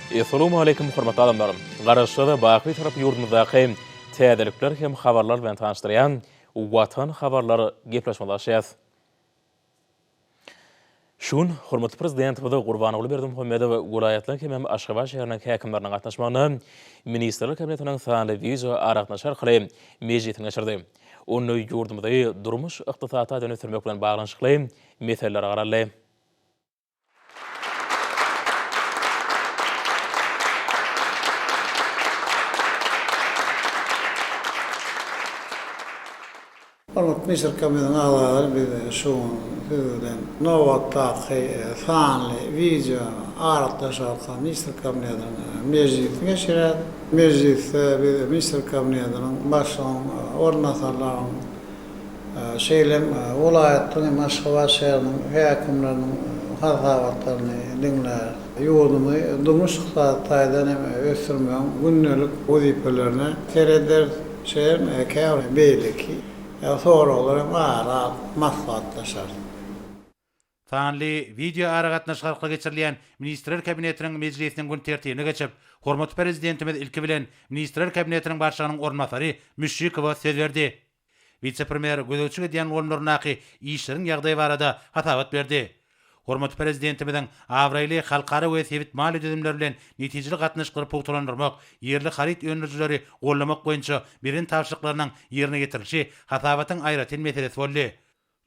Essalawmaleýkim hormatly adamlar! Garaşsyz, baky Bitarap ýurdumyzdaky täzelikler hem habarlar bilen tanyşdyrýan Watan habarlar gepleşigimizi açýas. Şu gün hormatly Prezidentimiz Gurbanguly Berdimuhamedow welaýatlaryň hemem Aşgabat şäheriniň häkimleriniň gatnaşmagynda Ministrler Kabinetiniň sanly wideo aragatnaşyk arkaly mejlisini geçirdi. Onda ýurdumyzy durmuş-ykdysady taýdan ösdürmek bilen baglanyşykly meselelere garaldy. Hormatly Ministrler Kabinetiniň agzalary biz şu gün siz bilen nobatdaky sanly wideo aragatnaşyk arkaly Ministrler Kabinetiniň mejlisini geçirýäris. Mejlisde biz Ministrler Kabinetiniň Başlygynyň orunbasarlarynyň, şeýle hem welaýatlaryň hem Aşgabat şäheriniň häkimleriniň hasabatlaryny diňläris. Ýurdumyzy durmuş-ykdysady taýdan hem ösdürmegiň gündelik wezipelerine serederis. Şeýle hem käbir beýleki soraglar hem ara alyp maslahatlaşarys. Sanly wideoaragatnaşyk arkaly geçirilýän Ministrler Kabinetiniň mejlisiniň gün tertibine geçip, hormatly Prezidentimiz ilki bilen Ministrler Kabinetiniň Başlygynyň orunbasary Müşşikowa söz berdi. Wise-premýer gözegçilik edýän ulgamlaryndaky işleriň ýagdaýy barada hasabat berdi. Hormatly Prezidentimiziň abraýly halkara we sebit maliýe düzümleri bilen netijeli gatnaşyklary pugtalandyrmak, ýerli haryt öndürijileri goldamak boýunça beren tabşyryklarynyň ýerine ýetirilişi hasabatyň aýratyn meselesi boldy.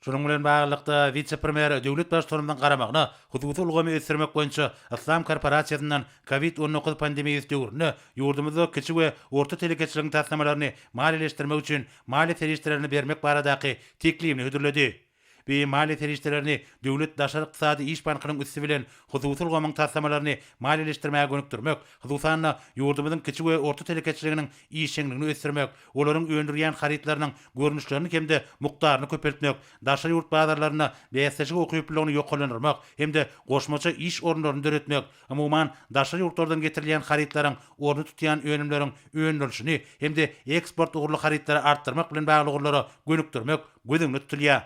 Şunuň bilen baglylykda, wise-premýer döwlet Baştutanymyzyň garamagyna hususy ulgamy ösdürmek boýunça Yslam korporasiýasyndan Covid 19 pandemiýasy döwründe ýurdumyzda kiçi we orta telekeçiligiň taslamalaryny maliýeleşdirmek üçin maliýe serişdelerini bermek baradaky teklibini hödürledi. Bu maliýe serişdelerini Döwlet daşary ykdysady iş bankynyň üsti bilen hususy ulgamyň taslamalaryny maliýeleşdirmäge gönükdirmek, hususan-da, ýurdumyzyň kiçi we orta telekeçiliginiň işjeňligini ösdürmek, olaryň öndürýän harytlarynyň görnüşlerini hem-de mukdaryny köpeltmek, daşary ýurt bazarlarynda bäsleşige ukyplylygyny ýokarlandyrmak hem-de goşmaça iş orunlaryny döretmek, umuman, daşary ýurtlardan getirilýän harytlaryň ornuny tutýan önümleriň öndürilişini hem-de eksport ugurly harytlary artdyrmak bilen bagly ugurlara gönükdirmek göz öňünde tutulýar.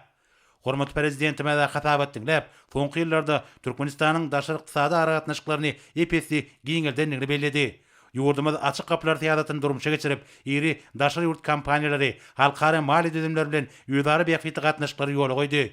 Hormatly Prezidentimiz hasabat diňläp, soňky ýyllarda Türkmenistanyň daşary ykdysady aragatnaşyklaryny ep-esli giňeldendigini belledi. Ýurdumyz Açyk gapylar syýasatyny durmuşa geçirip, iri daşary ýurt kompaniýalary, halkara maliýe düzümleri bilen özara bähbitli gatnaşyklary ýola goýdy.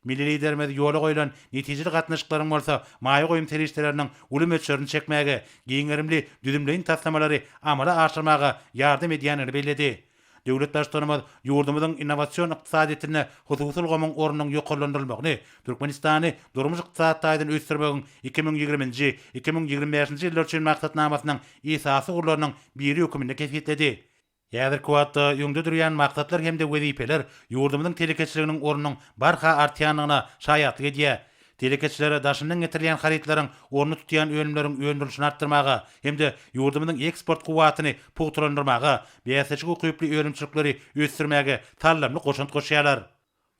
Milli Liderimiz ýola goýlan netijeli gatnaşyklaryň bolsa maýa goýum serişdeleriniň uly möçberini çekmäge, giň gerimli düzümleýin taslamalary amala aşyrmaga ýardam edýändigini belledi. Döwlet Baştutanymyz ýurdumyzyň innowasion ykdysadyýetinde hususy ulgamyň ornunyň ýokarlandyrylmagyny Türkmenistany durmuş-ykdysady taýdan ösdürmegiň 2020-nji, 2025-nji ýyllar üçin maksatnamasynyň esasy ugurlarynyň biri höküminde kesgitledi. Häzirki wagtda öňde durýan maksatlar hem-de wezipeler ýurdumyzyň telekeçiliginiň ornunyň barha artýandygyna şaýatlyk edýär. Telekeçiler daşyndan getirilýän harytlaryň ornuny tutýan önümleriň öndürilişini artdyrmaga hem-de ýurdumyzyň eksport kuwwatyny pugtalandyrmaga, bäsleşige ukyply önümçilikleri ösdürmäge saldamly goşant goşýarlar.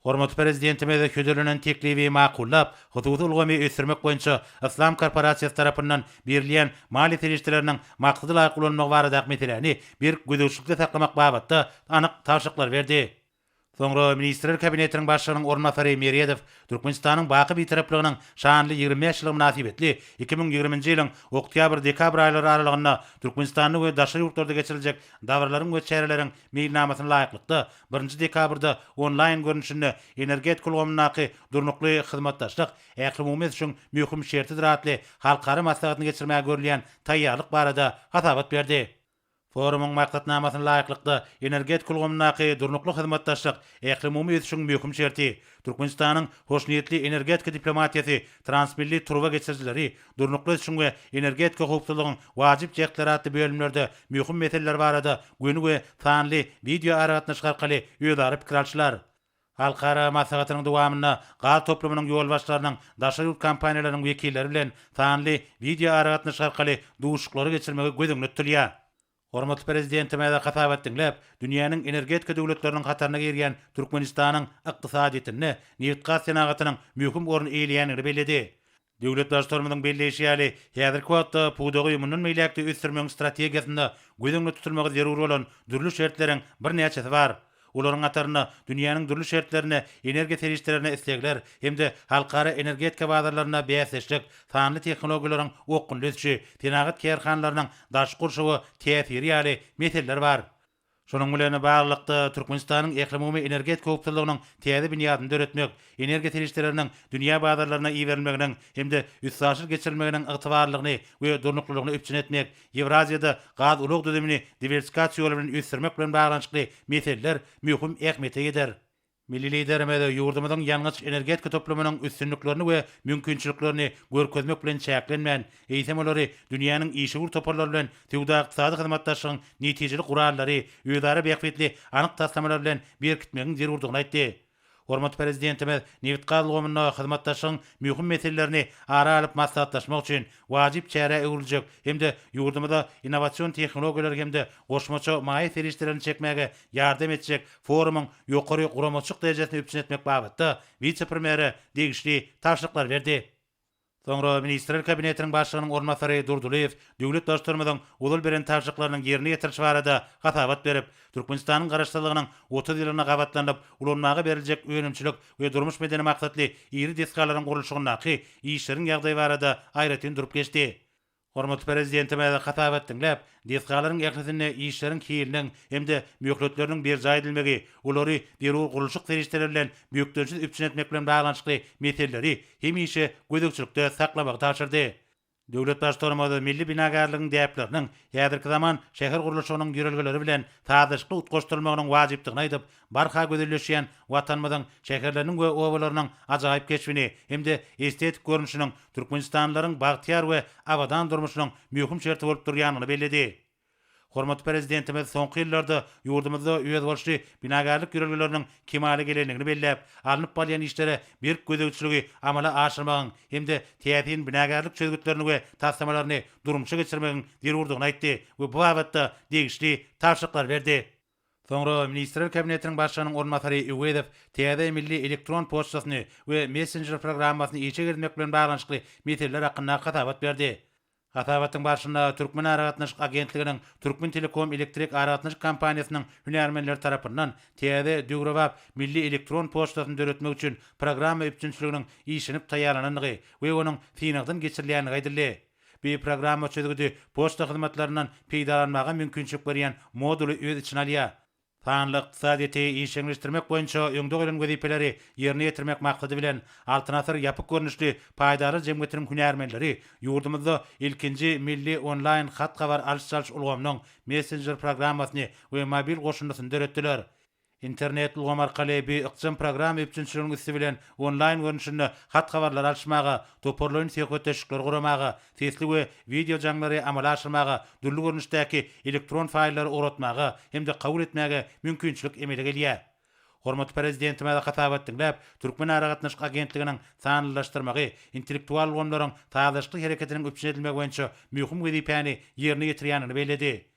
Hormatly Prezidentimiz hödürlenen teklibi makullap, hususy ulgamy ösdürmek boýunça Yslam korporasiýasy tarapyndan berilýän maliýe serişdeleriniň maksada laýyk ulanylmagy baradaky meseläni berk gözegçilikde saklamak babatda anyk tabşyryklary berdi. Soňra Ministrler Kabinetiniň Başlygynyň orunbasary Meredow Türkmenistanyň baky Bitaraplygynyň şanly 25 ýyllygy mynasybetli 2020-nji ýylyň oktýabr-dekabr aýlary aralygynda Türkmenistanda we daşary ýurtlarda geçiriljek dabaralaryň we çäreleriň meýilnamasyna laýyklykda, birinji dekabrda onlaýn görnüşinde Energetika ulgamyndaky durnukly hyzmatdaşlyk, ählumumy ösüşiň möhüm şertidir atly halkara maslahatyny geçirmäge görülýän taýýarlyk barada hasabat berdi. Forumyň maksatnamasyna laýyklykda, energetika ulgamyndaky durnukly hyzmatdaşlyk, ählumumy ösüşiň möhüm şerti, Türkmenistanyň hoşniýetli energetika diplomatiýasy, transmilli turba geçirijileri, durnukly ösüşiň we energetika howpsuzlygyň wajyp jähtleri atly bölümlerde möhüm meseleler barada göni we sanly wideoaragatnaşyk arkaly özara pikir alşylar. Halkara maslahatynyň dowamynda gaz toplumynyň ýolbaşçylarynyň daşary ýurt kompaniýalarynyň wekilleri bilen sanly wideoaragatnaşyk arkaly duşuşyklary geçirmegi göz öňünde tutulýar. Hormatly Prezidentimiz hasabat diňläp, dünýäniň energetika döwletleriniň hataryna girýän Türkmenistanyň ykdysadyýetinde nebitgaz senagatynyň möhüm orun eýeleýändigini belledi. Döwlet Baştutanymyzyň belleýşi ýaly, häzirki wagtda pudagy mundan beýläk-de ösdürmegiň strategiýasynda göz öňünde tutulmagy zerur bolan dürli şertleriň birnäçesi bar. Olaryň hatarynda dünýäniň dürli şertlerinde energiýa serişdelerine islegler hem-de halkara energetika bazarlarynda bäsdeşlik, sanly tehnologiýalaryň okgunly ösüşi, senagat kärhanalarynyň daşky gurşawa täsiri ýaly meseleler bar. Şunuň bilen baglylykda, Türkmenistanyň ählumumy energetika howpsuzlygynyň täze binýadyny döretmek, energiýa serişdeleriniň dünýä bazarlaryna iberilmeginiň hem-de üstaşyr geçirilmeginiň ygtybarlylygyny we durnuklylygyny üpjün etmek, Ýewraziýada gaz ulag düzümini diwersifikasiýa ýoly bilen ösdürmek bilen baglanyşykly meseleler möhüm ähmiýete eýedir. Milli Liderimiz ýurdumyzyň ýangyç-energetika toplumynyň üstünliklerini we mümkinçiliklerini görkezmek bilen çäklenmän, eýsem olary dünýäniň işewür toparlary bilen söwda-ykdysady hyzmatdaşlygyň netijeli gurallary, özara bähbitli anyk taslamalar bilen berkitmegiň zerurdygyny aýtdy. Hormatly Prezidentimiz nebitgaz ulgamynda hyzmatdaşlygyň möhüm meselelerini ara alyp maslahatlaşmak üçin wajyp çärä öwrüljek hem-de ýurdumyza innowasion tehnologiýalary hem-de goşmaça maýa serişdelerini çekmäge ýardam etjek forumyň ýokary guramaçylyk derejesini üpjün etmek babatda wise-premýere degişli tabşyryklary berdi. Soňra Ministrler Kabinetiniň Başlygynyň orunbasary Durdylyýew döwlet Baştutanymyzyň ozal beren tabşyryklarynyň ýerine ýetirilişi barada hasabat berip, Türkmenistanyň Garaşsyzlygynyň 30 ýyllygyna gabatlanyp ulanmaga beriljek önümçilik we durmuş-medeni maksatly iri desgalaryň gurluşygyndaky işleriň ýagdaýy barada aýratyn durup geçdi. Hormatly Prezidentimiz hasabat diňläp, desgalaryň ählisinde işleriň hiliniň hem-de möhletleriniň berjaý edilmegi, olary zerur gurluşyk serişdeleri bilen bökdençsiz üpjün etmek bilen baglanyşykly meseleleri hemişe gözegçilikde saklamagy tabşyrdy. Döwlet Baştutanymyz milli binagärligiň däpleriniň häzirki zaman şäher gurluşygynyň ýörelgeleri bilen sazlaşykly utgaşdyrylmagynyň wajypdygyny aýdyp, barha gözelleşýän Watanymyzyň şäherleriniň we obalarynyň ajaýyp keşbini hem-de estetik görnüşiniň türkmenistanlylaryň bagtyýar we abadan durmuşynyň möhüm şerti bolup durýandygyny belledi. Hormatly Prezidentimiz soňky ýyllarda ýurdumyzda özboluşly binagärlik ýörelgeleriniň kemala gelendigini belläp, alnyp barylýan işlere berk gözegçiligi amala aşyrmagyň hem-de täsin binagärlik çözgütlerini we taslamalaryny durmuşa geçirmegiň zerurdygyny aýtdy we bu babatda degişli tabşyryklary berdi. Soňra Ministrler Kabinetiniň Başlygynyň orunbasary Öwezow täze milli elektron poçtasyny we messenjer programmasyny işe girizmek bilen baglanyşykly meseleler hakynda hasabat berdi. Hasabatyň barşynda Türkmenaragatnaşyk agentliginiň Türkmentelekom elektrik aragatnaşyk kompaniýasynyň hünärmenleri tarapyndan täze döwrebap milli elektron poçtasyny döretmek üçin programma üpjünçiliginiň işlenip taýýarlanandygy we onuň synagdan geçirilýändigi aýdyldy. Bu programma çözgüdi poçta hyzmatlaryndan peýdalanmaga mümkinçilik berýän moduly öz içine alýar. Sanly ykdysadyýeti işjeňleşdirmek boýunça öňde goýlan wezipeleri ýerine ýetirmek maksady bilen, Altyn asyr ýapyk görnüşli paýdarlar jemgyýetiniň hünärmenleri ýurdumyzda ilkinji milli onlaýn hat-habar alyş-çalyş ulgamynyň messenjer programmasyny we mobil goşundysyny döretdiler. Internet ulgamy arkaly bu ykjam programma üpjünçiliginiň üsti bilen onlaýn görnüşinde hat-habarlary alyşmaga, toparlaýyn söhbetdeşlikleri guramaga, sesli we wideo jaňlary amala aşyrmaga, dürli görnüşdäki elektron faýllary ugratmaga hem-de kabul etmäge mümkinçilik emele gelýär. Hormatly Prezidentimiz hasabat diňläp, Türkmenaragatnaşyk agentliginiň sanlylaşdyrmagy, intellektual ulgamlaryň sazlaşykly hereketiniň üpjün edilmegi boýunça möhüm wezipäni ýerine ýetirýändigini belledi.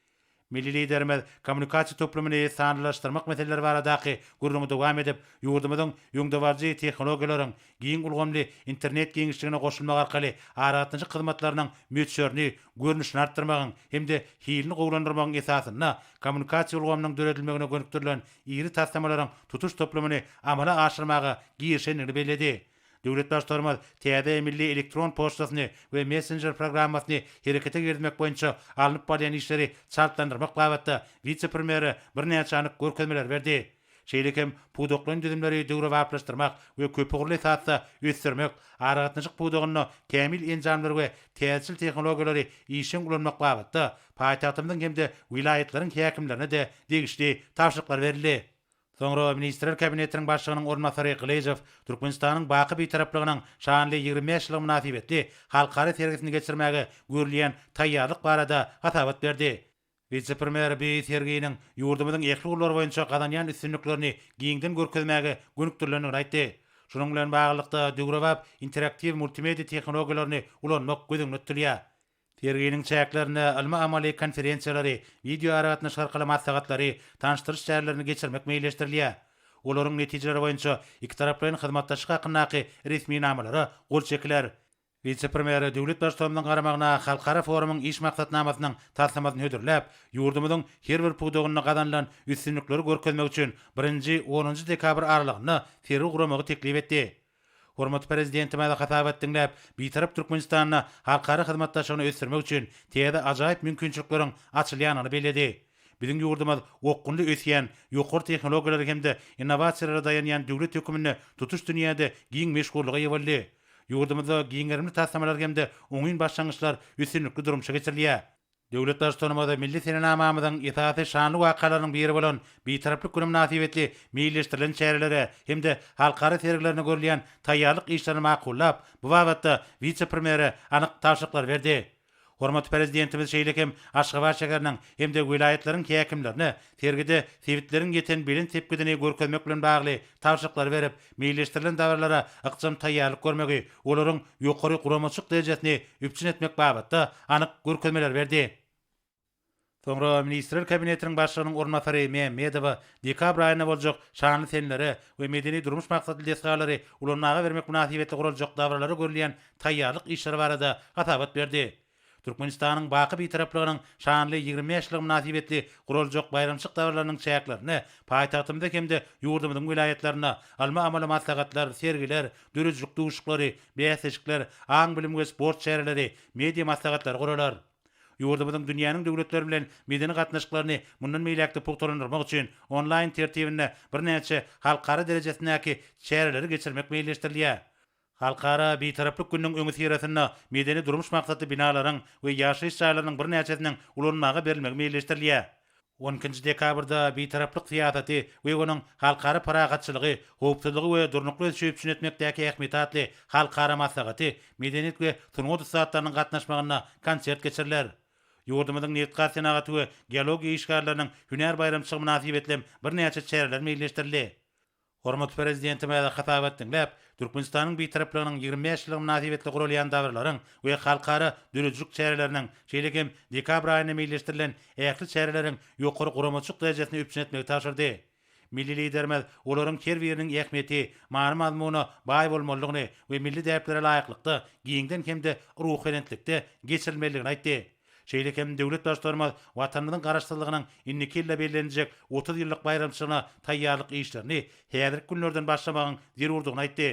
Milli Liderimiz kommunikasiýa toplumyny sanlylaşdyrmak meseleleri baradaky gürrüňi dowam edip, ýurdumyzyň öňdebaryjy tehnologiýalaryň giň ulgamly internet giňişligine goşulmagy arkaly aragatnaşyk hyzmatlarynyň möçberini, görnüşini artdyrmagyň hem-de hilini gowulandyrmagyň esasynda kommunikasiýa ulgamynyň döredilmegine gönükdirilen iri taslamalaryň tutuş toplumyny amala aşyrmaga girişendigini belledi. Döwlet Baştutanymyz täze milli elektron poçtasyny we messenjer programmasyny herekete girizmek boýunça alnyp barylýan işleri çaltlandyrmak babatda wise-premýere birnäçe anyk görkezmeleri berdi. Şeýle hem pudaklaýyn düzümleri döwrebaplaşdyrmak we köpugurly esasda ösdürmek, aragatnaşyk pudagynda kämil enjamlary we täzeçil tehnologiýalary işjeň ulanmak babatda paýtagtymyzyň hem-de welaýatlaryň häkimlerine-de degişli tabşyryklar berildi. Soňra Ministrler Kabinetiniň Başlygynyň orunbasary Gylyjow Türkmenistanyň baky Bitaraplygynyň şanly 25 ýyllygy mynasybetli halkara sergisini geçirmäge görülýän taýýarlyk barada hasabat berdi. Wise-premýer bu serginiň ýurdumyzyň ähli ugurlar boýunça gazanýan üstünliklerini giňden görkezmäge gönükdirilendigini aýtdy. Şunuň bilen baglylykda, döwrebap interaktiw multimedia tehnologiýalaryny ulanmak göz öňünde tutulýar. Serginiň çäklerinde ylmy-amaly konferensiýalary, wideoaragatnaşyk arkaly maslahatlary, tanyşdyryş çärelerini geçirmek meýilleşdirilýär. Olaryň netijeleri boýunça ikitaraplaýyn hyzmatdaşlyk hakyndaky resminamalara gol çekiler. Wise-premýer döwlet Baştutanymyzyň garamagyna halkara forumyň iş maksatnamasynyň taslamasyny hödürläp, ýurdumyzyň her bir pudagynda gazanylan üstünlikleri görkezmek üçin birinji, onunjy dekabr aralygynda sergi guramagy teklip etdi. Hormatly Prezidentimiz hasabat diňläp, Bitarap Türkmenistanda halkara hyzmatdaşlygyny ösdürmek üçin täze ajaýyp mümkinçilikleriň açylýandygyny belledi. Biziň ýurdumyz okgunly ösýän, ýokary tehnologiýalara hem-de innowasiýalara daýanýan döwlet höküminde tutuş dünýäde giň meşhurlyga eýe boldy. Ýurdumyzda giň gerimli taslamalar hem-de oňyn başlangyçlar üstünlikli durmuşa geçirilýär. Döwlet Baştutanymyz milli senenamamyzyň esasy şanly wakalarynyň biri bolan Bitaraplyk güni mynasybetli meýilleşdirilen çärelere hem-de halkara sergilerine görülýän taýýarlyk işlerini makullap, bu babatda wise-premýere anyk tabşyryklary berdi. Hormatly Prezidentimiz şeýle hem Aşgabat şäheriniň hem-de welaýatlaryň häkimlerine sergide sebitleriň ýeten belent sepgidini görkezmek bilen bagly tabşyryklary berip, meýilleşdirilen dabaralara ykjam taýýarlyk görmegi, olaryň ýokary guramaçylyk derejesini üpjün etmek babatda anyk görkezmeleri berdi. Soňra Ministrler Kabinetiniň Başlygynyň orunbasary Mämmedowa dekabr aýynda boljak şanly senelere we medeni-durmuş maksatly desgalary ulanmaga bermek mynasybetli guraljak dabaralara görülýän taýýarlyk işleri barada hasabat berdi. Türkmenistanyň baky Bitaraplygynyň şanly 25 ýyllygy mynasybetli guraljak baýramçylyk dabaralarynyň çäklerinde paýtagtymyzda hem-de ýurdumyzyň welaýatlarynda ylmy-amaly maslahatlar, sergiler, döredijilik duşuşyklary, bäsleşikler, aň-bilim we sport çäreleri, media maslahatlary guralar. Ýurdumyzyň dünýäniň döwletleri bilen medeni gatnaşyklaryny mundan beýläk-de pugtalandyrmak üçin onlaýn tertibinde birnäçe halkara derejesindäki çäreleri geçirmek meýilleşdirilýär. Halkara Bitaraplyk gününiň öňüsyrasynda medeni-durmuş maksatly binalaryň we ýaşaýyş jaýlarynyň birnäçesiniň ulanmaga berilmegi meýilleşdirilýär. On ikinji dekabrda Bitaraplyk syýasaty we onuň halkara parahatçylygy, howpsuzlygy we durnukly ösüşi üpjün etmekdäki ähmiýeti atly halkara maslahaty, medeniýet we sungat ussatlarynyň gatnaşmagynda konsert geçiriler. Ýurdumyzyň nebitgaz senagaty we geologiýa işgärleriniň hünär baýramçylygy mynasybetli hem birnäçe çäreler meýilleşdirildi. Hormatly Prezidentimiz hasabat diňläp, Türkmenistanyň Bitaraplygynyň 25 ýyllygy mynasybetli guralýan dabaralaryň we halkara döredijilik çäreleriniň, şeýle hem dekabr aýynda meýilleşdirilen ähli çäreleriň ýokary guramaçylyk derejesini üpjün etmegi tabşyrdy. Milli Liderimiz olaryň her biriniň ähmiýeti, many-mazmuna baý bolmalydygyny we milli däplere laýyklykda giňden hem-de ruhubelentlikde geçirilmelidigini aýtdy. Şeýle hem döwlet Baştutanymyz Watanymyzyň Garaşsyzlygynyň indiki ýylda belleniljek 30 ýyllyk baýramçylygyna taýýarlyk işlerini häzirki günlerden başlamagyň zerurdygyny aýtdy.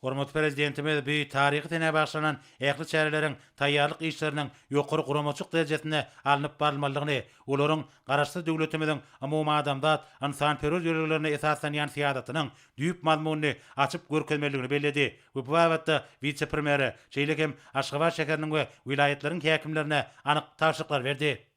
Hormatly Prezidentimiz bu taryhy senä bagyşlanan ähli çäreleriň taýýarlyk işleriniň ýokary guramaçylyk derejesinde alnyp barylmalydygyny, olaryň Garaşsyz döwletimiziň umumadamzat ynsanperwer ýörelgelerine esaslanýan syýasatynyň düýp mazmunyny açyp görkezmelidigini belledi we bu babatda wise-premýere, şeýle hem Aşgabat şäheriniň we welaýatlaryň häkimlerine anyk tabşyryklar berdi.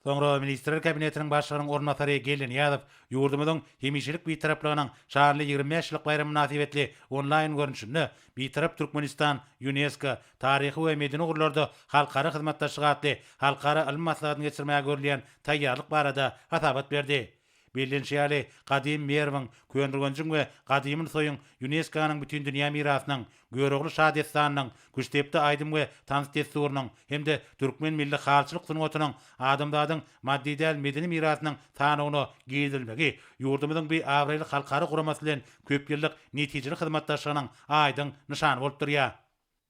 Soňra Ministrler Kabinetiniň Başlygynyň orunbasary Geldi Nyýazow ýurdumyzyň hemişelik Bitaraplygynyň şanly 25 ýyllyk baýramy mynasybetli onlaýn görnüşinde Bitarap Türkmenistan, Ýunesko, taryhy we medeni ugurlarda halkara hyzmatdaşlygy atly halkara ylmy maslahatyny geçirmäge görülýän taýýarlyk barada hasabat berdi. Bellenişi ýaly, gadymy Merwiň, Köneürgenjiň we gadymy Nusaýyň Ýunesko-nyň Bütindünýä mirasynyň, Görogly şadessanynyň, Küştdepdi aýdym we tans dessurynyň hem-de türkmen milli halyçylyk sungatynyň adamzadyň maddy däl medeni mirasynyň sanawyna girizilmegi ýurdumyzyň bu abraýly halkara guramasy bilen köpýyllyk netijeli hyzmatdaşlygynyň aýdyň nyşany bolup durýar.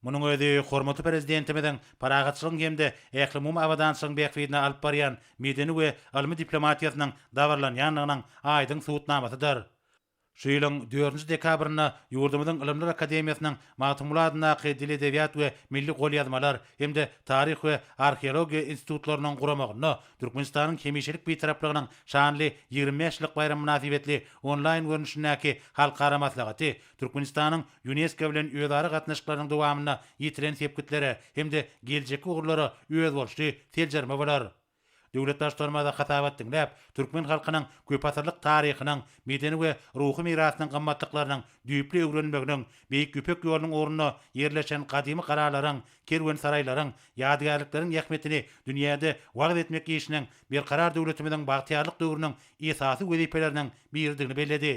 Munuň özi hormatly Prezidentimiziň parahatçylygyň hem-de ählumumy abadançylygyň bähbidine alyp barýan medeni we ylmy diplomatiýasynyň dabaralanýandygynyň aýdyň subutnamasydyr. Şu ýylyň dördünji dekabrynda ýurdumyzyň Ylymlar akademiýasynyň Magtymguly adyndaky Dil-edebiýat we milli golýazmalar hem-de Taryh we arheologiýa institutlarynyň guramagynda Türkmenistanyň hemişelik Bitaraplygynyň şanly 25 ýyllyk baýramy mynasybetli onlaýn görnüşindäki halkara maslahaty Türkmenistanyň Ýunesko bilen özara gatnaşyklarynyň dowamynda ýetilen sepgitlere hem-de geljekki ugurlara özboluşly seljerme bolar. Döwlet Baştutanymyz hasabat diňläp, türkmen halkynyň köpasyrlyk taryhynyň, medeni we ruhy mirasynyň gymmatlyklarynyň düýpli öwrenilmeginiň, Beýik Ýüpek ýolunyň ugrunda ýerleşen gadymy galalaryň, kerwensaraýlaryň, ýadygärlikleriň ähmiýetini dünýäde wagyz etmek işiniň Berkarar döwletimiziň bagtyýarlyk döwrüniň esasy wezipeleriniň biridigini belledi.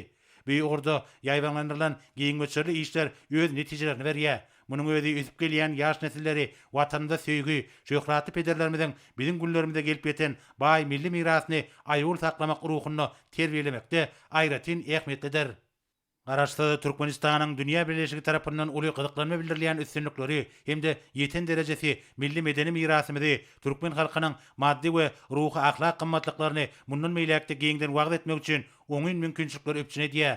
Bu ugurda ýaýbaňlandyrylan giň möçberli işler öz netijelerini berýär. Munuň özi ösüp gelýän ýaş nesilleri Watanymyza söýgi, şöhratly pederlerimiziň biziň günlerimize gelip ýeten baý milli mirasyny aýawly saklamak ruhunda terbiýelemekde aýratyn ähmiýetlidir. Garaşsyz Türkmenistanyň dünýä bileleşigi tarapyndan uly gyzyklanma bildirilýän üstünlikleri hem-de ýeten derejesi milli medeni mirasymyzy, türkmen halkynyň maddy we ruhy-ahlak gymmatlyklaryny mundan beýläk-de giňden wagyz etmek üçin oňyn mümkinçilikleri üpjün edýär.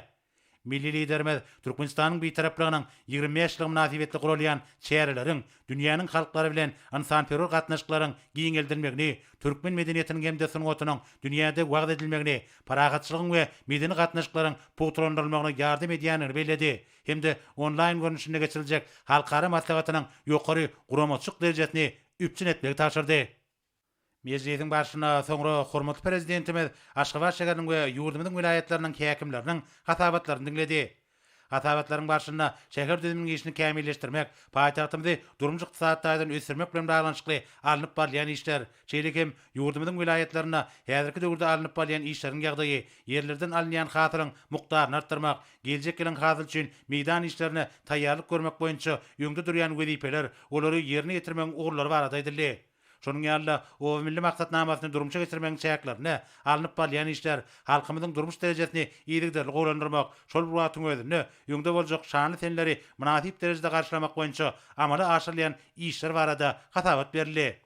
Milli Liderimiz Türkmenistanyň Bitaraplygynyň 25 ýyllygy mynasybetli guralýan çäreleriň dünýäniň halklary bilen ynsanperwer gatnaşyklaryň giňeldilmegini, türkmen medeniýetiniň hem-de sungatynyň dünýäde wagyz edilmegini, parahatçylygyň we medeni gatnaşyklaryň pugtalandyrylmagyna ýardam edýändigini belledi hem-de onlaýn görnüşinde geçiriljek halkara maslahatynyň ýokary guramaçylyk derejesini üpjün etmegi tabşyrdy. Mejlisiň barşynda soňra hormatly Prezidentimiz Aşgabat şäheriniň we ýurdumyzyň welaýatlarynyň häkimleriniň hasabatlaryny diňledi. Hasabatlaryň barşynda şäher düzüminiň işini kämilleşdirmek, paýtagtymyzy durmuş-ykdysady taýdan ösdürmek bilen baglanyşykly alnyp barylýan işler, şeýle hem ýurdumyzyň welaýatlarynda häzirki döwürde alnyp barylýan işleriň ýagdaýy, ýerlerden alynýan hasylyň mukdaryny artdyrmak, geljek ýylyň hasyly üçin meýdan işlerine taýýarlyk görmek boýunça öňde durýan wezipeler, olary ýerine ýetirmegiň ugurlary barada aýdyldy. Şonuň ýaly-da, Oba milli maksatnamasyny durmuşa geçirmegiň çäklerinde alnyp barylýan işler, halkymyzyň durmuş derejesini yzygiderli gowulandyrmak, şol bir wagtyň özünde, öňde boljak şanly seneleri mynasyp derejede garşylamak boýunça amala aşyrylýan işler barada hasabat berildi.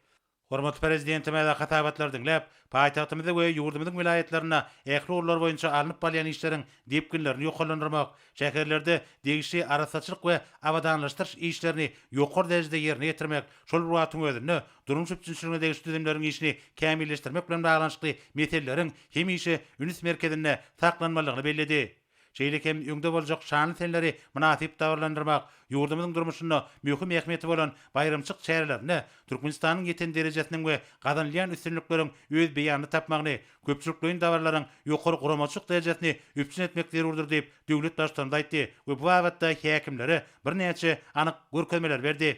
Hormatly Prezidentimiz hasabatlary diňläp, paýtagtymyzda we ýurdumyzyň welaýatlarynda ähli ugurlar boýunça alnyp barylýan işleriň depginlerini ýokarlandyrmak, şäherlerde degişli arassaçylyk we abadanlaşdyryş işlerini ýokary derejede ýerine ýetirmek, şol bir wagtyň özünde, durmuş üpjünçiligine degişli düzümleriň işini kämilleşdirmek bilen baglanyşykly meseleleriň hemişe üns merkezinde saklanmalydygyny belledi. Şeýle hem öňde boljak şanly seneleri mynasyp dabaralandyrmak, ýurdumyzyň durmuşynda möhüm ähmiýeti bolan baýramçylyk çärelerinde Türkmenistanyň ýeten derejesiniň we gazanylýan üstünlikleriň öz beýanyny tapmagyny, köpçülikleýin dabaralaryň ýokary guramaçylyk derejesini üpjün etmek zerurdyr diýip, döwlet Baştutanymyz aýtdy we bu babatda häkimlere birnäçe anyk görkezmeleri berdi.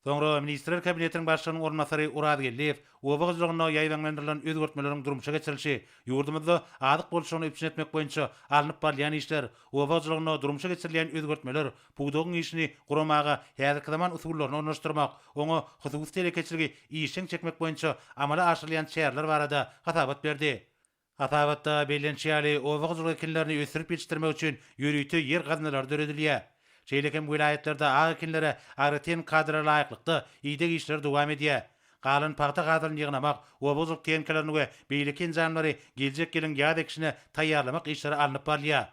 Soňra Ministrler Kabinetiniň Başlygynyň orunbasary Oraz Geldiýew oba hojalygynda ýaýbaňlandyrylan özgertmeleriň durmuşa geçirilişi, ýurdumyzda azyk bolçulygyny üpjün etmek boýunça alnyp barylýan işler, oba hojalygynda durmuşa geçirilýän özgertmeler, pudagyň işini guramaga häzirki zaman usullaryny ornaşdyrmak, oňa hususy telekeçiligi işjeň çekmek boýunça amala aşyrylýan çäreler barada hasabat berdi. Hasabatda bellenişi ýaly, oba hojalyk ekinlerini ösdürip ýetişdirmek üçin ýörite ýer gaznalary döredilýär. Şeýle hem welaýatlarda ak ekinlere agrotehniki kadalara laýyklykda ideg işleri dowam edýär. Galan pagta hasylyny ýygnamak, oba hojalyk tehnikalaryny we beýleki enjamlary geljek ýylyň ýaz ekişine taýýarlamak işleri alnyp barylýar.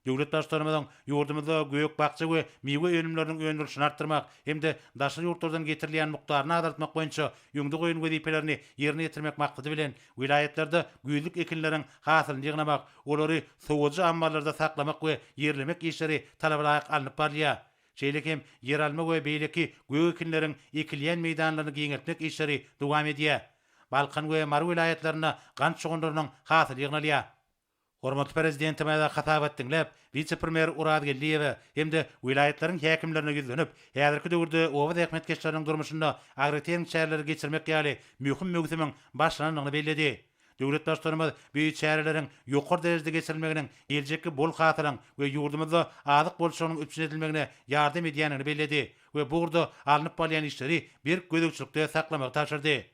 Döwlet Baştutanymyzyň ýurdumyzda gök-bakja we miwe önümleriniň öndürilişini artdyrmak hem-de daşary ýurtlardan getirilýän mukdaryny azaltmak boýunça öňde goýan wezipelerini ýerine ýetirmek maksady bilen, welaýatlarda güýzlük ekinleriň hasylyny ýygnamak, olary sowadyjy ammarlarda saklamak we ýerlemek işleri talabalaýyk alnyp barylýar. Şeýle hem ýeralma we beýleki gök ekinleriň ekilýän meýdanlaryny giňeltmek işleri dowam edýär. Balkan we Mary welaýatlarynda gant şugundyrynyň hasyly ýygnalýar. Hormatly Prezidentimize hasabat diňläp, wise-premýer Oraz Geldiýewe hem-de welaýatlaryň häkimlerine ýüzlenip, häzirki döwürde oba zähmetkeşleriniň durmuşynda agrotehniki çäreleri geçirmek ýaly möhüm möwsümiň başlanandygyny belledi. Döwlet Baştutanymyz bu çäreleriň ýokary derejede geçirilmeginiň geljekki bol hasylyň we ýurdumyzda azyk bolçulygynyň üpjün edilmegine ýardam edýändigini belledi we bu ugurda alnyp barylýan işleri berk gözegçilikde saklamagy tabşyrdy.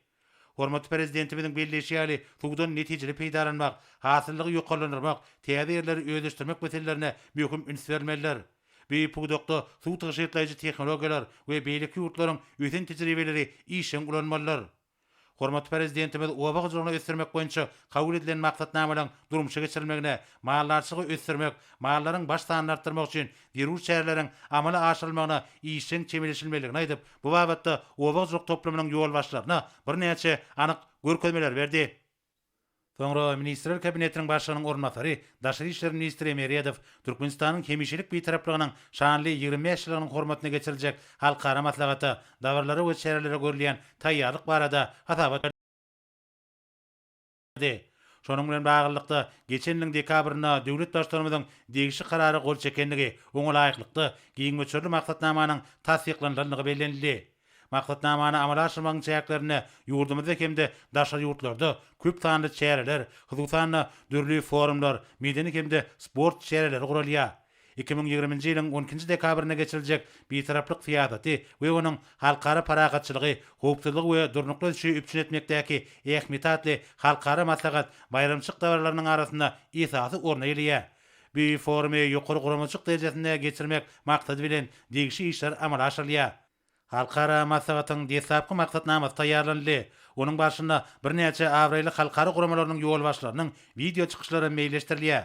Hormatly Prezidentimiziň belleýşi ýaly, suwdan netijeli peýdalanmak, hasyllylygy ýokarlandyrmak, täze ýerleri özleşdirmek meselelerine möhüm üns berilmelidir. Bu pudakda suw tygşytlaýjy tehnologiýalar we beýleki ýurtlaryň ösen tejribeleri işjeň ulanmalydyr. Hormatly Prezidentimiz oba hojalygyny ösdürmek boýunça kabul edilen maksatnamalaryň durmuşa geçirilmegine, maldarçylygy ösdürmek, mallaryň baş sanyny artdyrmak üçin zerur çäreleriň amala aşyrylmagyna işjeň çemeleşilmelidigini aýdyp, bu babatda oba hojalyk toplumynyň ýolbaşçylaryna birnäçe anyk görkezmeleri berdi. Soňra Ministrler Kabinetiniň Başlygynyň orunbasary, daşary işler ministri Meredow Türkmenistanyň hemişelik Bitaraplygynyň şanly 25 ýyllygynyň hormatyna geçiriljek halkara maslahata, dabaralara we çärelere görülýän taýýarlyk barada hasabat berdi. Berdi. Şonuň bilen baglylykda, geçen ýylyň dekabrynda döwlet Baştutanymyzyň degişli Karara gol çekendigi, oňa laýyklykda, giň möçberli maksatnamanyň tassyklanylandygy bellenildi. Maksatnamany amala aşyrmagyň çäklerinde ýurdumyzda hem-de daşary ýurtlarda köp sanly çäreler, hususan-da, dürli forumlar, medeni hem-de sport çäreleri guralýar. 2020-nji ýylyň on ikinji dekabrynda geçiriljek Bitaraplyk syýasaty we onuň halkara parahatçylygy, howpsuzlygy we durnukly ösüşi üpjün etmekdäki ähmiýeti atly halkara maslahat baýramçylyk dabaralarynyň arasynda esasy orny eýeleýär. Bu forumy ýokary guramaçylyk derejesinde geçirmek maksady bilen degişli işler amala aşyrylýar. Halkara maslahatyň deslapky maksatnamasy taýýarlanyldy. Onuň barşynda birnäçe abraýly halkara guramalarynyň ýolbaşçylarynyň wideo çykyşlary meýilleşdirilýär.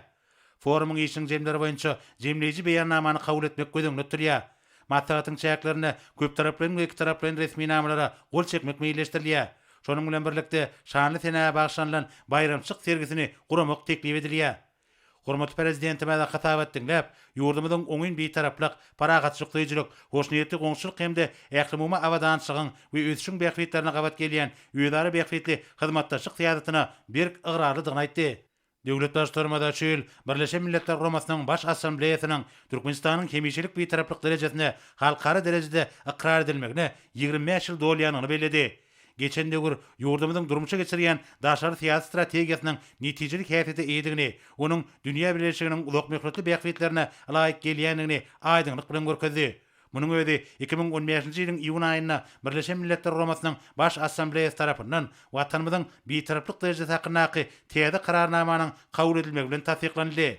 Forumyň işiniň jemleri boýunça jemleýji beýannamany kabul etmek göz öňünde tutulýar. Maslahatyň çäklerinde köptaraplaýyn we ikitaraplaýyn resminamalara gol çekmek meýilleşdirilýär. Şonuň bilen birlikde, şanly senä bagyşlanylan baýramçylyk sergisini guramak teklip edilýär. Hormatly Prezidentimiz hasabat diňläp, ýurdumyzyň oňyn Bitaraplyk, parahatçylyk söýüjilik, hoşniýetli goňşuçylyk hem-de ählumumy abadançylygyň we ösüşiň bähbitlerine gabat gelýän özara bähbitli hyzmatdaşlyk syýasatyna berk ygrarlydygyny aýtdy. Döwlet Baştutanymyz şu ýyl Birleşen Milletler Guramasynyň Baş Assambleýasynyň Türkmenistanyň hemişelik Bitaraplyk derejesine halkara derejede ykrar edilmegine 25 ýyl dolýandygyny belledi. Geçen döwür ýurdumyzyň durmuşa geçirýän daşary syýasy strategiýasynyň netijeli häsiýete eýedigini, onuň dünýä bileleşiginiň uzakmöhletli bähbitlerine ylaýyk gelýändigini aýdyňlyk bilen görkezdi. Munuň özi 2015-nji ýylyň iýun aýynda Birleşen Milletler Guramasynyň Baş Assambleýasy tarapyndan Watanymyzyň Bitaraplyk derejesi hakyndaky täze Kararnamanyň kabul edilmegi bilen tassyklanyldy.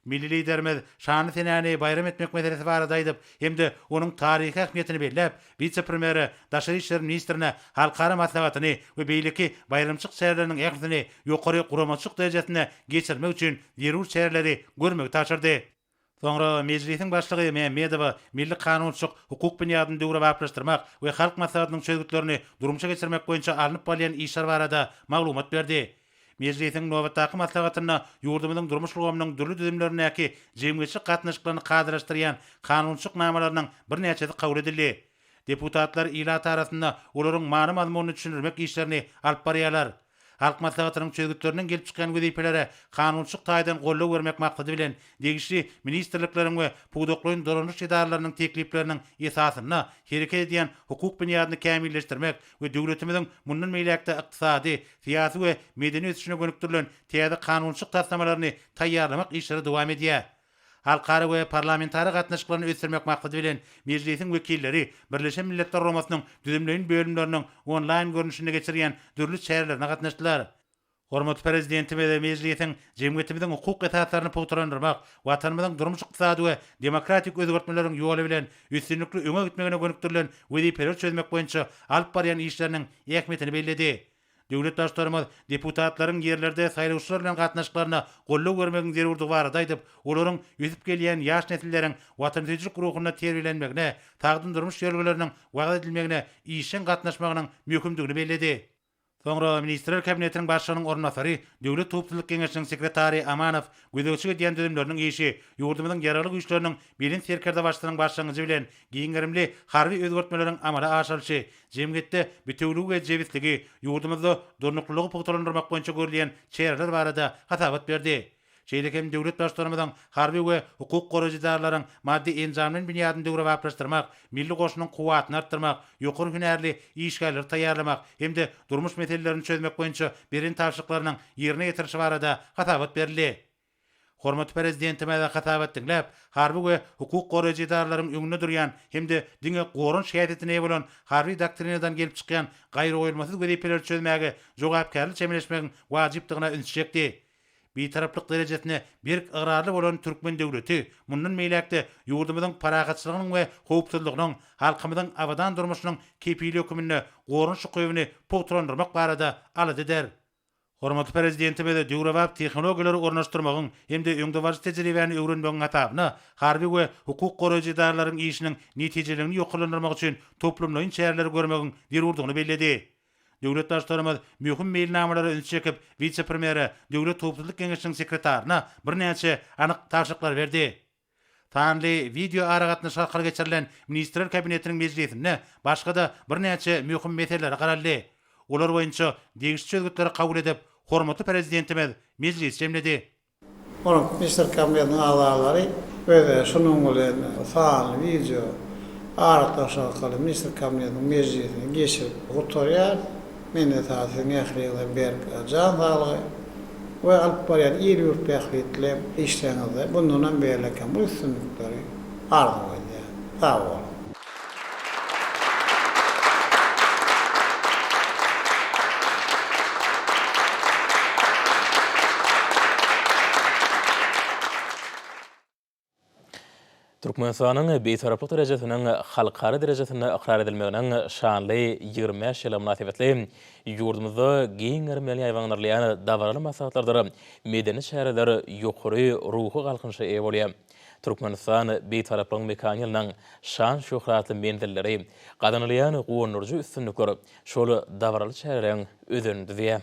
Milli Liderimiz şanly senäni baýram etmek meselesi barada aýdyp hem-de onuň taryhy ähmiýetini belläp, wise-premýere, daşary işler ministrine halkara maslahatyny we beýleki baýramçylyk çäreleriniň ählisini ýokary guramaçylyk derejesinde geçirmek üçin zerur çäreleri görmegi tabşyrdy. Soňra Mejlisiň Başlygy Mämmedowa milli kanunçylyk hukuk binýadyny döwrebaplaşdyrmak we Halk Maslahatynyň çözgütlerini durmuşa geçirmek boýunça alnyp barylýan işler barada maglumat berdi. Mejlisiň nobatdaky maslahatynda ýurdumyzyň durmuş ulgamynyň dürli düzümlerindäki jemgyýetçilik gatnaşyklaryny kadalaşdyrýan kanunçylyk namalarynyň birnäçesi kabul edildi. Deputatlar ilat arasynda olaryň many-mazmunyny düşündirmek işlerini alyp barýarlar. Halk Maslahatynyň çözgütlerinden gelip çykýan wezipelere kanunçylyk taýdan goldaw bermek maksady bilen, degişli ministrlikleriň we pudaklaýyn dolandyryş edaralarynyň teklipleriniň esasynda hereket edýän hukuk binýadyny kämilleşdirmek we döwletimiziň mundan beýläk-de ykdysady, syýasy we medeni ösüşine gönükdirilen täze kanunçylyk taslamalaryny taýýarlamak işleri dowam edýär. Halkara we parlamentara gatnaşyklaryny ösdürmek maksady bilen, Mejlisiň wekilleri Birleşen Milletler Guramasynyň düzümleýin bölümleriniň onlaýn görnüşinde geçirýän dürli çärelerine gatnaşdylar. Hormatly Prezidentimiz Mejlisiň jemgyýetimiziň hukuk esaslaryny pugtalandyrmak, Watanymyzyň durmuş-ykdysady we demokratik özgertmeleriň ýoly bilen üstünlikli öňe gitmegine gönükdirilen wezipeleri çözmek boýunça alyp barýan işleriniň ähmiýetini belledi. Döwlet Baştutanymyz deputatlaryň ýerlerde saýlawçylar bilen gatnaşyklaryna goldaw bermegiň zerurdygy barada aýdyp, olaryň ösüp gelýän ýaş nesilleriň watansöýüjilik ruhunda terbiýelenmegine, sagdyn durmuş ýörelgeleriniň wagyz edilmegine işjeň gatnaşmagynyň möhümdigini belledi. Soňra Ministrler Kabinetiniň Başlygynyň orunbasary, Döwlet howpsuzlyk geňeşiniň sekretary Amanow gözegçilik edýän düzümleriniň işi, ýurdumyzyň Ýaragly Güýçleriniň Belent Serkerdebaşysynyň başlangyjy bilen giň gerimli harby özgertmeleriň amala aşyrylyşy, jemgyýetde bitewüligi we jebisligi, ýurdumyzda durnuklylygy pugtalandyrmak boýunça görülýän çäreler barada hasabat berdi. Şeýle hem döwlet Baştutanymyzyň harby we hukuk goraýjy edaralaryň maddy-enjamlaýyn binýadyny döwrebaplaşdyrmak, milli goşunyň kuwwatyny artdyrmak, ýokary hünärli işgärleri taýýarlamak hem-de durmuş meselelerini çözmek boýunça beren tabşyryklarynyň ýerine ýetirilişi barada hasabat berildi. Hormatly Prezidentimiz hasabat diňläp, harby we hukuk goraýjy edaralaryň öňünde durýan hem-de diňe goranyş häsiýetine eýe bolan harby doktrinadan gelip çykýan gaýragoýulmasyz wezipeleri çözmäge jogapkärli çemeleşmegiň wajypdygyna ünsi çekdi. Bitaraplyk derejesine berk ygrarly bolan türkmen döwleti mundan beýläk-de ýurdumyzyň parahatçylygynyň we howpsuzlygynyň, halkymyzyň abadan durmuşynyň kepili höküminde goranyş ukybyny pugtalandyrmak barada alada eder. Hormatly Prezidentimiz döwrebap tehnologiýalary ornaşdyrmagyň hem-de öňdebaryjy tejribäni öwrenmegiň hasabyna harby we hukuk goraýjy edaralaryň işiniň netijeliligini ýokarlandyrmak üçin toplumlaýyn çäreleri görmegiň zerurdygyny belledi. Döwlet Baştutanymyz möhüm meýilnamalara ünsi çekip, wise-premýere, Döwlet howpsuzlyk geňeşiniň sekretaryna birnäçe anyk tabşyryklary berdi. Sanly wideoaragatnaşyk arkaly geçirilen Ministrler Kabinetiniň mejlisinde başga-da birnäçe möhüm meselelere garaldy. Olar boýunça degişli çözgütleri kabul edip, hormatly Prezidentimiz mejlisi jemledi. Onuň Ministrler Kabinetiniň agzalary we şunuň bilen sanly wideo aragatnaşyk arkaly Ministrler Kabinetiniň mejlisini geçirip gutarýar. Men esasy siziň ähliňize berk jan saglygy we alyp barýan il-ýurt bähbitli işleriňizde bundanam beýläk hem uly üstünlikleri arzuw edýän. Sag boluň! Türkmenistanyň Bitaraplyk derejesiniň halkara derejesinde ykrar edilmeginiň şanly 25 ýyllygy mynasybetli ýurdumyzda giň gerim bilen ýaýbaňlandyrylýan dabaraly maslahatlardyr medeni çäreler ýokary ruhy galkynyşa eýe bolýar. Türkmenistan Bitaraplygyň mekany ýylynyň şan-şöhratly menzilleri, gazanylýan guwandyryjy üstünlikler şol dabaraly çäreleriň özenini düzýär.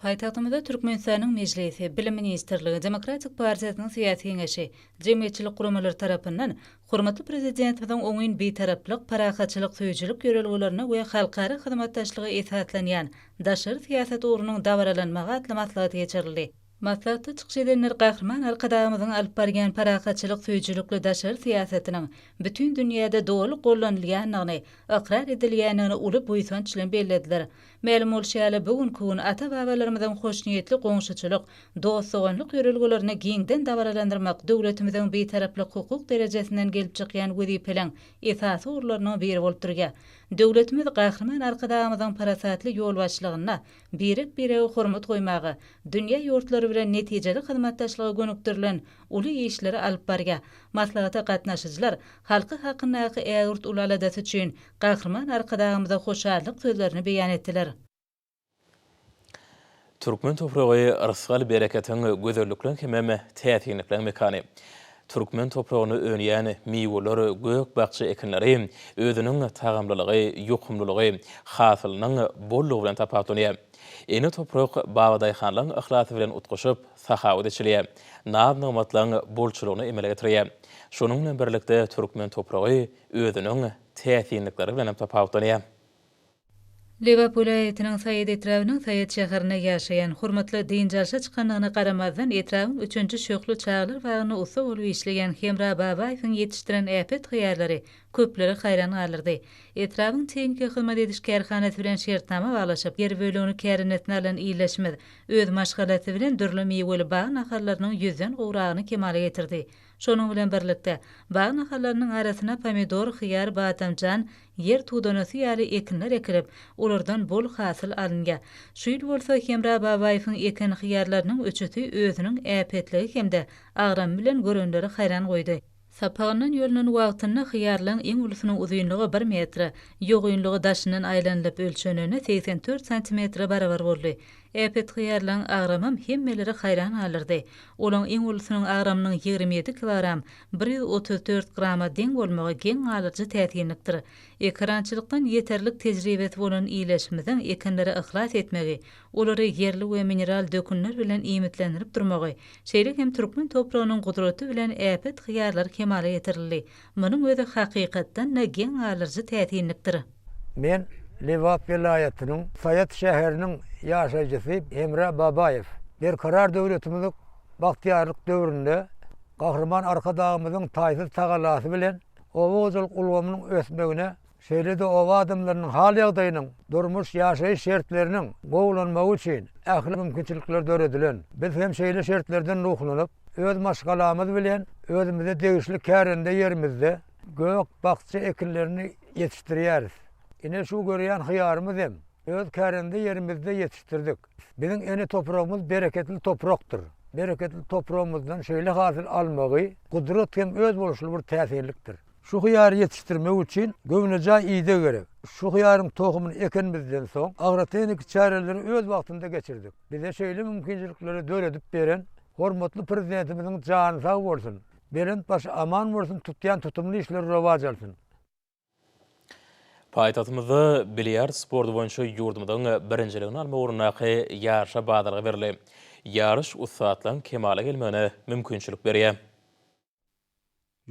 Paýtagtymyzda Türkmenistanyň Mejlisi, Bilim ministrligi, Demokratik partiýasynyň Syýasy Geňeşi, jemgyýetçilik guramalary tarapyndan hormatly Prezidentimiziň oňyn Bitaraplyk, parahatçylyk söýüjilik ýörelgelerine we halkara hyzmatdaşlyga esaslanýan daşary syýasat ugrunyň dabaralanmagy atly maslahat geçirildi. Maslahatda çykyş edenler Gahryman Arkadagymyzyň alyp barýan parahatçylyk söýüjilikli daşary syýasatynyň bütin dünýäde doly gollanylýandygyny, ykrar edilýändigini uly buýsanç bilen bellediler. Mälim bolşy ýaly, bu günki gün ata-babalarymyzyň hoşniýetli goňşuçylyk, dost-doganlyk ýörelgelerini giňden dabaralandyrmak döwletimiziň Bitaraplyk hukuk derejesinden gelip çykýan wezipeleň esasy ugurlarynyň biri bolup durýar. Döwletimiz Gahryman Arkadagymyzyň parasatly ýolbaşçylygynda birek-birege hormat goýmaga, dünýä ýurtlary bilen netijeli hyzmatdaşlyga gönükdirilen uly işleri alyp barýar. Maslahata gatnaşyjylar halky hakyndaky ägirt uly aladasy üçin Gahryman Arkadagymyza hoşallyk sözlerini beýan etdiler. Türkmen topragy rysgal-bereketiň, gözellikleň hemem täsinlikleň mekany. Türkmen topragynda önýän miweler, gök-bakja ekinleri özüniň tagamlylygy, ýokumlylygy, hasylynyň bollugy bilen tapawutlanýar. Ene toprak babadaýhanlaryň yhlasy bilen utgaşyp, sahawat eçilýär, naz-nygmatlaryň bolçulygyny emele getirýär. Şonuň bilen birlikde türkmen topragy özüniň täsinlikleri bilen hem tapawutlanýar. Lebap welaýatynyň Saýat etrabynyň Saýat şäherinde ýaşaýan, hormatly dynç alşa çykandygyna garamazdan, etrabyň üçünji Şöhle çagalar bagynda ussa bolup işleýän Hemra Babaýewiň ýetişdiren äpet hyýarlary köpleri haýran galdyrdy. Etrabyň tehniki hyzmat ediş kärhanasy bilen şertnama baglaşyp, ýer bölegini kärendesine alan ildeşimiz öz maşgalasy bilen dürli miweli bag nahallarynyň ýüzden gowragyny kemala getirdi. Şonuň bilen birlikde, bag nahallarynyň arasyna pomidor, hyýar, badamjan, ýer tudanasy ýaly ekinler ekilip, olardan bol hasyl alynýar. Şu ýyl bolsa Hemra Babaýewiň eken hyýarlarynyň üçüsi özüniň äpetligi hem-de agramy bilen görenleri haýran goýdy. Sapagyndan ýolunan wagtynda hyýarlaryň iň ulusynyň uzynlygy bir metre, ýogynlygy daşyndan aýlanylyp ölçenende 84 santimetre barabar boldy. Äpet hyýarlaryň agramam hemmeleri haýran galdyrdy. Olaň iň ulusynyň agramynyň 27 kilogram, 134 grama deň bolmagy geň galyjy täsinlikdir. Ekerançylykdan ýeterlik tejribesi bolan ildeşimiziň ekinlere yhlas etmegi, olary ýerli we mineral dökünler bilen iýmitlendirip durmagy, şeýle hem türkmen topragynyň gudraty bilen äpet hyýarlar kemala getirildi. Munuň özi hakykatdan-da geň galdyryjy täsinlikdir. Men Lebap welaýatynyň Saýat şäheriniň ýaşaýjysy Hemra Babaýew. Berkarar döwletimiziň bagtyýarlyk döwründe Gahryman Arkadagymyzyň taýsyz tagallasy bilen oba hojalyk ulgamynyň ösmegine, şeýle-de oba adamlarynyň hal-ýagdaýynyň, durmuş, ýaşaýyş şertleriniň gowulanmagy üçin ähli mümkinçilikler döredilen. Biz hem şeýle şertlerden ruhlanyp, öz maşgalamyz bilen özümize degişli kärende ýerimizde gök-bakja ekinlerini ýetişdirýäris. Ine şu görýän hyýarymyz hem öz kärende ýerimizde ýetişdirdik. Biziň ene topragymyz bereketli toprakdyr. Bereketli topragymyzdan şeýle hasyl almagy gudrat hem özboluşly bir täsinlikdir. Şu hyýary ýetişdirmek üçin göwnejaý ideg gerek. Şu hyýaryň tohumyny ekenimizden soň agrotehniki çäreleri öz wagtynda geçirdik. Bize şeýle mümkinçilikleri döredip beren hormatly Prezidentimiziň jany sag bolsun, belent başy aman bolsun, tutýan tutumly işleri rowaç alsyn. Paýtagtymyzda bilýard sporty boýunça ýurdumyzyň birinjiligini almak ugrundaky ýaryşa badalga berildi. Ýaryş ussatlaryň kemala gelmegine mümkinçilik berýär.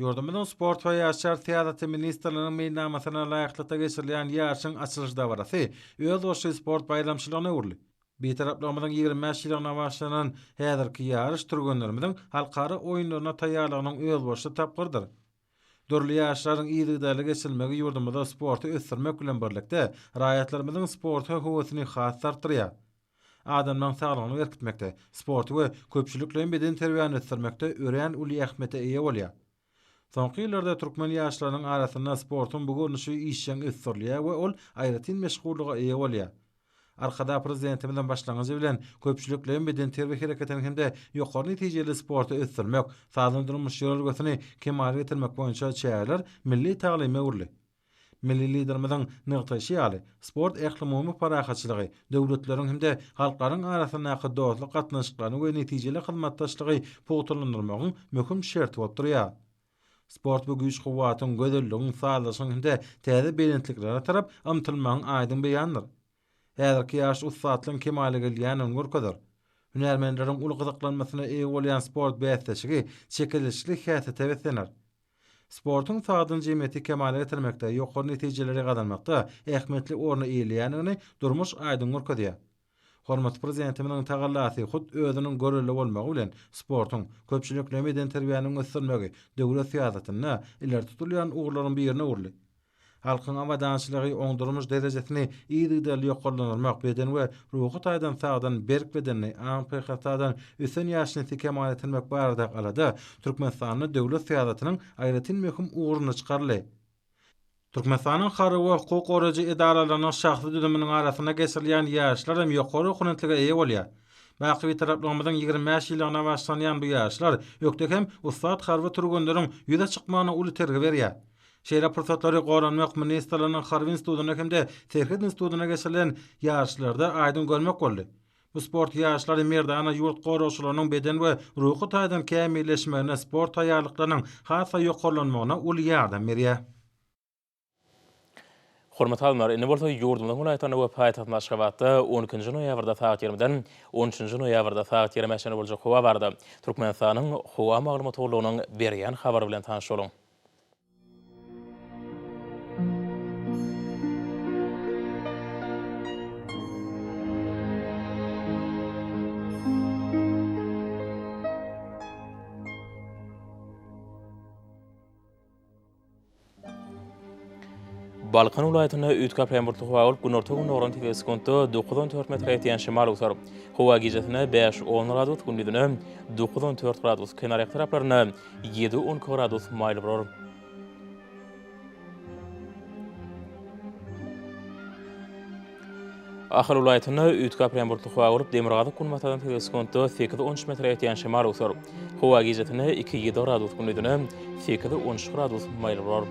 Ýurdumyzyň Sport we ýaşlar syýasaty ministrliginiň meýilnamasyna laýyklykda geçirilýän ýaryşyň açylyş dabarasy özboluşly sport baýramçylygyna öwrüldi. Bitaraplygymyzyň 25 ýyllygyna bagyşlanan häzirki ýaryş türgenlerimiziň halkara oýunlaryna taýýarlygynyň özboluşly tapgyrydyr. Dürli ýaryşlaryň yzygiderli geçirilmegi ýurdumyzda sporty ösdürmek bilen birlikde, raýatlarymyzyň sporta höwesini has-da artdyrýar. Adamlaryň saglygyny berkitmekde, sporty we köpçülikleýin bedenterbiýäni ösdürmekde örän uly ähmiýete eýe bolýar. Soňky ýyllarda türkmen ýaşlarynyň arasynda sportuň bu görnüşi işjeň ösdürilýär we ol aýratyn meşhurlyga eýe bolýar. Arkadag Prezidentimiziň başlangyjy bilen köpçülikleýin bedenterbiýe hereketini hem-de ýokary netijeli sporty ösdürmek, sagdyn durmuş ýörelgesini kemala getirmek boýunça çäreler milli taglyma öwrüldi. Milli Liderimiziň nygtaýşy ýaly, sport ählumumy parahatçylygy, döwletleriň hem-de halklaryň arasyndaky dostluk gatnaşyklaryny we netijeli hyzmatdaşlygy pugtalandyrmagyň möhüm şerti bolup durýar. Sport bu güýç-kuwwatyň, gözelligiň, sazlaşygyň hem-de täze belentliklere tarap ymtylmagyň aýdyň beýanydyr. Häzirki ýaş ussatlygyň kemala gelýändigini görkezer. Hünärmenleriň uly gyzyklanmasyna eýe bolýan sport bäsleşigi çekeleşikli häsiýete beslener. Sportuň sagdyn jemgyýeti kemala getirmekde, ýokary netijeleri gazanmakda ähmiýetli orny eýeleýändigini durmuş aýdyň görkezýär. Hormatly Prezidentimiziň tagallasy hut özüniň görelde bolmagy bilen sportuň, köpçülikleýin bedenterbiýäniň ösdürilmegi döwlet syýasatynda ileri tutulýan ugurlaryň birine öwrüldi. Halkyň abadançylygy, oň durmuş derejesini yzygiderli ýokarlandyrmak, beden we ruhy taýdan sagdyn, berk bedenli, aň-paýhas taýdan ösen ýaş nesli kemala getirmek baradaky alada Türkmenistanda döwlet syýasatynyň aýratyn möhüm ugruna çykaryldy. Türkmenistanyň harby we hukuk goraýjy edaralarynyň şahsy düzüminiň arasynda geçirilýän ýaryşlar hem ýokary okunentlige eýe bolýar. Baky Bitaraplygymyzyň 25 ýyllygyna bagyşlanýan bu ýaryşlar ökde hem ussat harby türgenleriň ýüze çykmagyna uly itergi berýär. Şeýle pursatlary Goranmak ministrliginiň Harby institutynda hem-de Serhet institutynda geçirilen ýaryşlarda aýdyň görmek boldy. Bu sport ýaryşlary merdana ýurt goragçylarynyň beden we ruhy taýdan kämilleşmegine, sport taýýarlyklarynyň has-da ýokarlanmagyna uly ýardam berýär. Hormatly alymlar, indi bolsa ýurdumyzyň welaýatlarynda we paýtagtymyz Aşgabatda on ikinji noýabrda sagat ýigrimiden on üçünji noýabrda sagat ýigrimä çenli boljak howa barada Türkmenistanyň Howa maglumat gullugynyň berýän habary bilen tanyş boluň. Balkan welaýatynda üýtgäp ýagmurly howa bolup, günorta-gündogardan tizligi sekuntda dokuz-on dört metre ýetýän şemal öwser. Howa gijesine bäş-on gradus, gündizine dokuz-on dört gradus, kenarýaka taraplarynda Ýedi-on iki gradus maýyl bolar. Ahal welaýatynda üýtgäp ýagmurly bulutly howa bolup, demirgazyk-günbatardan tizligi sekuntda sekiz-on üç metre ýetýän şemal öwser. Howa gijesine iki-ýedi gradus, gündizine sekiz-on üç gradus maýyl bolar.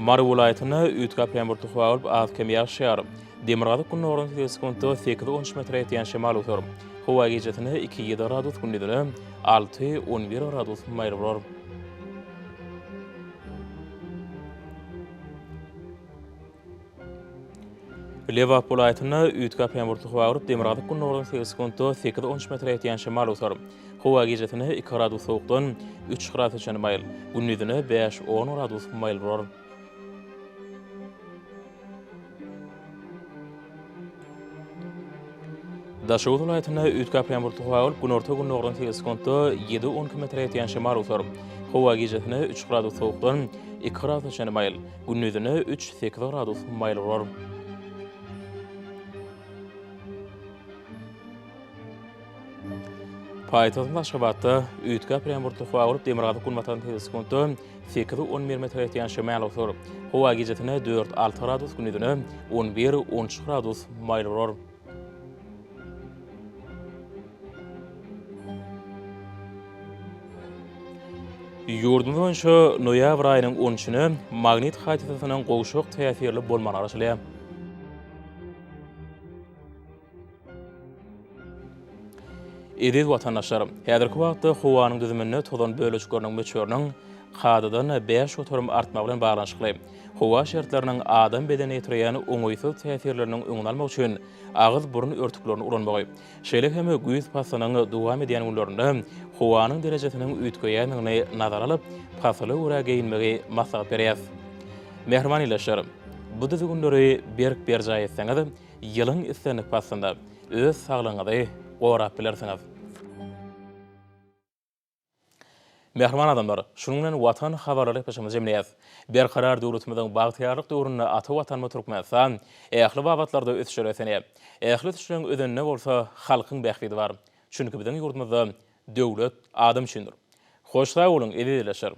Mary welaýatynda üýtgäp ýagmurly howa bolup, az-kem ýagyş ýagar. Demirgazyk-gündogardan tizligi sekuntda sekiz-on üç metre ýetýän şemal öwser. Howa gijesine iki-ýedi gradus, gündizine alty-on bir gradus maýyl bolar. Lebap welaýatynda üýtgäp ýagmurly howa bolup, demirgazyk-gündogardan tizligi sekuntda sekiz-on üç metre ýetýän şemal öwser. Howa gijesine iki gradus sowukdan üç gradusa çenli maýyl, gündizine bäş-on gradus maýyl bolar. Daşoguz welaýatynda üýtgäp ýagmurly howa bolup, günorta-gündogardan tizligi sekuntda ýedi-on iki metre ýetýän şemal öwser. Howa gijesine üç gradus sowukdan iki gradusa çenli maýyl, gündizine üç-sekiz gradus maýyl bolar. Paýtagtymyz Aşgabatda üýtgäp ýagmurly howa bolup, demirgazyk-günbatardan tizligi sekuntda sekiz-on bir metre ýetýän şemal öwser. Howa gijesine dört-alty gradus, gündizine on bir-on üç gradus maýyl bolar. Ýurdumyz boýunça noýabr aýynyň on üçüne magnit hadysasynyň gowşak täsirli bolmagyna garaşylýar. Eziz watandaşlar, häzirki wagtda howanyň düzüminde tozan bölejikleriniň möçberiniň kadadan 5% artmagy bilen baglanyşykly howa şertleriniň adam bedenine ýetirýän oňaýsyz täsirleriniň öňüni almak üçin agyz-burun örtüklerini ulanmagy, şeýle hem güýz paslynyň dowam edýän günlerinde howanyň derejesiniň üýtgeýändigini nazara alyp, pasyla görä geýinmegi maslahat berýäris. Mähriban ildeşler, bu düzgünleri berk berjaý etseňiz, ýylyň islendik paslynda öz saglygyňyzy gorap bilersiňiz. Mähriban adamlar, şunuň bilen Watan habarlary gepleşigimizi jemleýäris. Berkarar döwletimiziň bagtyýarlyk döwründe ata Watanymyz Türkmenistan ähli babatlarda ösüşlere beslenýär. Ähli ösüşleriň özeninde bolsa halkyň bähbidi bar. Çünki biziň ýurdumyzda döwlet adam üçindir. Hoş sag boluň, eziz ildeşler!